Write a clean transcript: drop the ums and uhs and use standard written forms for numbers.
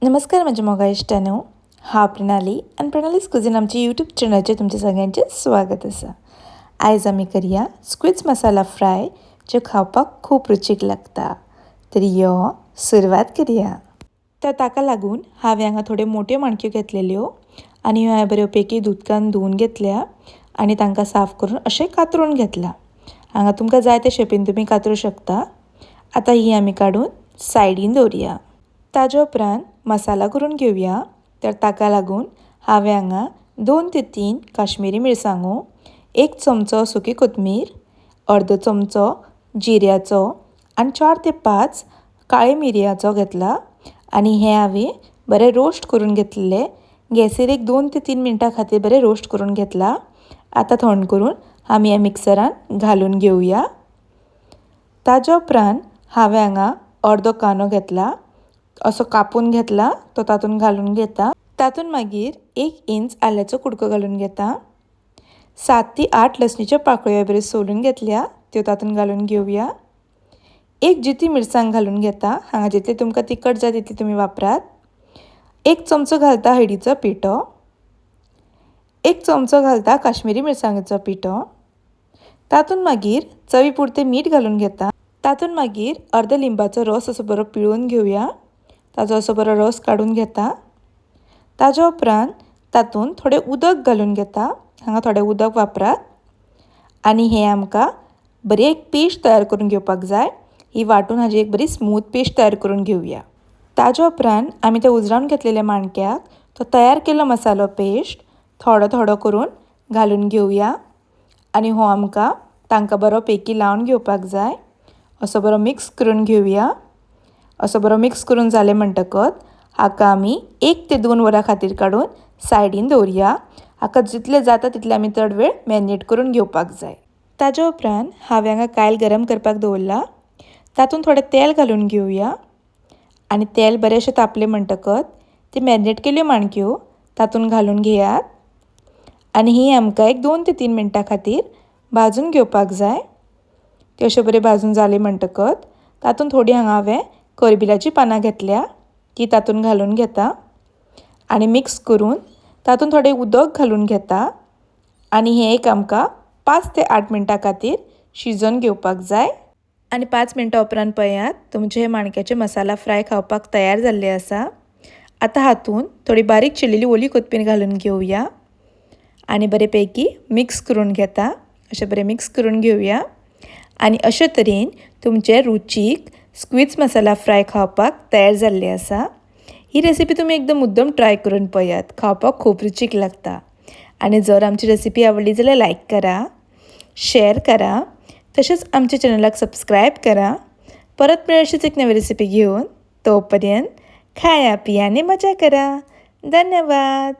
नमस्कार म्हज्या मोगा इश्टांनो, हांव प्रणाली आनी प्रणालीज कुझीन आमच्या यूट्यूब चॅनलाचेर तुमचें सगळ्यांचें स्वागत आसा. आयज आमी करया स्क्विड्स मसाला फ्राय, जे खावपाक खूब रुचीक लागता. तर यो सुरवात करया. तर ताका लागून हांवें हांगा थोड्यो मोट्यो माणक्यो घेतलेल्यो आनी ह्यो हांवें बऱ्यो पैकी उदकान धुवन घेतल्या आनी तांकां साफ करून अशें कातरून घेतलां. हांगा तुमकां जाय त्या शेपीन तुमी कातरूं शकता. आतां ही आमी काडून सायडीन दवरया. ताज्या उपरांत मसाला करून घेवया. तर ताका लागून हांवें हांगा 2 ते 3 काश्मिरी मिरसांगो, 1 चमचो सुकी कोथमीर, अर्दो चमचो जिऱ्याचो आनी 4 ते 5 काळे मिरयाचो घेतला आनी हे हांवें बरें रोस्ट करून घेतलेले. गॅसीर एक 2 ते 3 मिनटां खातीर बरें रोस्ट करून घेतला. आतां थंड करून आमी ह्या मिक्सरान घालून घेवया. ताज्या उपरांत हांवें हांगा अर्दो कांदो घेतला, असो कापून घेतला, तो तातूंत घालून घेता. तातूंत मागीर 1 इंच आल्याचो कुडको घालून घेता. 7 ते 8 लसणीच्यो पाकळ्यो बऱ्यो सोलून घेतल्या, त्यो तातूंत घालून घेवया. 1 जिती मिरसांग घालून घेता. हांगा जितली तुमकां तिखट जाय तितली तुमी वापरात. 1 चमचो घालता हळदीचो पिठो, 1 चमचो घालता काश्मिरी मिरसांगेचो पिठो. तातूंत मागीर चवी पुरतें मीठ घालून घेता. तातूंत मागीर अर्द लिंबाचो रस असो बरो पिळून घेवया. ताजो असो बरो रस काडून घेता. ताज्या उपरांत तातूंत थोडें उदक घालून घेता. हांगा थोडें उदक वापरात आनी हें आमकां बरी एक पेस्ट तयार करून घेवपाक जाय. ही वांटून हाजी एक बरी स्मूथ पेस्ट तयार करून घेवया. ताज्या उपरांत आमी ते उजरावन घेतलेल्या माणक्याक तो तयार केल्लो मसालो पेस्ट थोडो थोडो करून घालून घेवया आनी हो आमकां तांकां बरो पैकी लावन घेवपाक जाय. असो बरो मिक्स करून घेवया. असो बरो मिक्स करून जालें म्हणटकच हाका आमी 1 ते 2 वरां खातीर काडून सायडीन दवरया. हाका जितलें जाता तितलें आमी चड वेळ मॅरिनेट करून घेवपाक जाय. ताज्या उपरांत हांवें हांगा कायल गरम करपाक दवरला. तातूंत थोडें तेल घालून घेवया आनी तेल बरें अशें तापलें म्हणटकच ती मॅरिनेट केल्ल्यो माणक्यो तातूंत घालून घेयात आनी ही आमकां एक 2 ते 3 मिनटां खातीर भाजून घेवपाक जाय. त्यो अश्यो बऱ्यो भाजून जाल्यो म्हणटकच तातूंत थोडी हांगा हांवें करबिलाची पानां घेतल्या, ती तातूंत घालून घेता आनी मिक्स करून तातूंत थोडें उदक घालून घेता आनी हें एक आमकां 5 ते 8 मिनटां खातीर शिजोवन घेवपाक जाय. आनी 5 मिनटां उपरांत पळयात तुमचे हे माणक्याचे मसाला फ्राय खावपाक तयार जाल्ले आसा. आतां हातूंत थोडी बारीक चिरलेली ओली कोथमीर घालून घेवया आनी बरे पैकी मिक्स करून घेता. अशें बरें मिक्स करून घेवया आनी अशे तरेन तुमचे रुचीक स्क्विड्स मसाला फ्राय खावपाक तयार जाल्ले आसा. ही रेसिपी तुमी एकदम मुद्दम ट्राय करून पळयात, खावपाक खूब रुचीक लागता. आनी जर आमची रेसिपी आवडली जाल्यार लायक करा, शेअर करा, तशेंच आमच्या चॅनलाक सबस्क्रायब करा. परत मेळ अशीच एक नवी रेसिपी घेवन. तो पर्यंत खाया पिया आनी मजा करा. धन्यवाद.